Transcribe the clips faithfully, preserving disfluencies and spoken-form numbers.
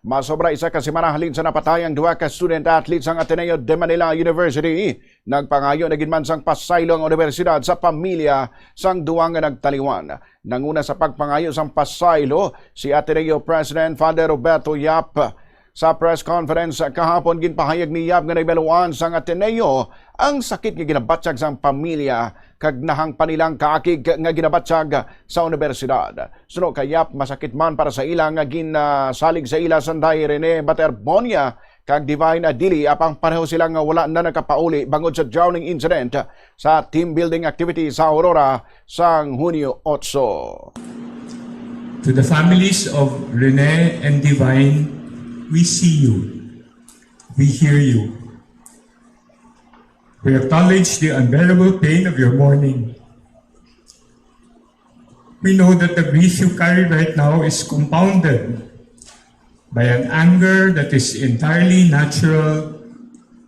Masobra isa ka semana halin sa napatay ang duha ka student athletes sang Ateneo de Manila University, nagpangayo na gid man sang pasaylo ang universidad sa pamilya sang duha nga nagtaliwan. Nanguna sa pagpangayo sang pasaylo si Ateneo President Father Roberto Yap. Sa press conference kahapon, ginpahayag ni Yap nga nahibaluan sang Ateneo ang sakit nga ginabatyag sang pamilya kag nahang pa nilang kaakig nga ginabatyag sa universidad. Suno kay Yap, masakit man para sa ila nga ginasalig sa ila sanday Rene Baterbonia kag Divine Adili, apang pareho sila nga wala na nakapauli bangod sa drowning incident sa team building activity sa Aurora sang Hunyo otso. To the families of Rene and Divine, we see you. We hear you. We acknowledge the unbearable pain of your mourning. We know that the grief you carry right now is compounded by an anger that is entirely natural,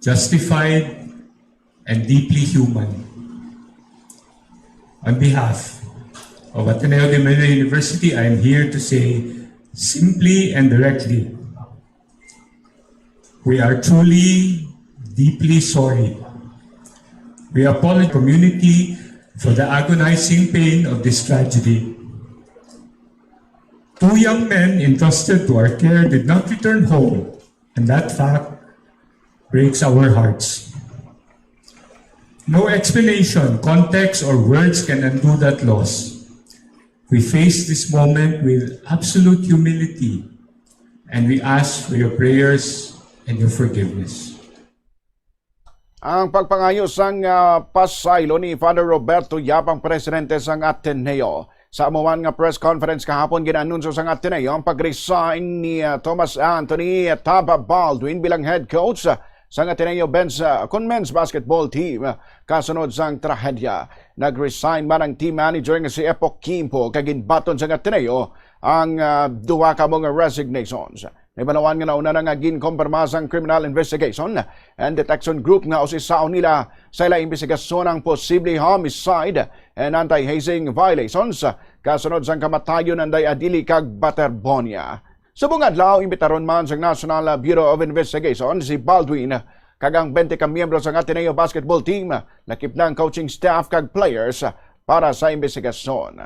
justified, and deeply human. On behalf of Ateneo de Manila University, I am here to say simply and directly, we are truly, deeply sorry. We apologize to the community for the agonizing pain of this tragedy. Two young men entrusted to our care did not return home, and that fact breaks our hearts. No explanation, context, or words can undo that loss. We face this moment with absolute humility, and we ask for your prayers and your forgiveness. Ang pagpangayo sang ah, pasaylo ni Father Roberto Yap, ang presidente sang Ateneo. Sa amo man nga press conference kahapon, gin-anunsyo sang Ateneo ang pag-resign ni ah, Thomas Anthony Taba Baldwin bilang head coach sang Ateneo men's, ah, kun men's basketball team, ah, kasunod sang trahedya. Nag-resign man ang team manager nga si Epo Quimpo, kag ginbaton sang Ateneo ang ah, duha ka mga resignations. Nahibaluan nga nauna na nga ginkumpirma sang Criminal Investigation and Detection Group nga usisaon nila sa ila imbestigasyon ang posible homicide and anti-hazing violations kasunod sang kamatayon anday Adili kag Baterbonia. Subong adlaw, imbitaron man sang National Bureau of Investigation si Baldwin kag ang twenty ka miyembro sang Ateneo basketball team, lakip na ang coaching staff kag players para sa imbestigasyon.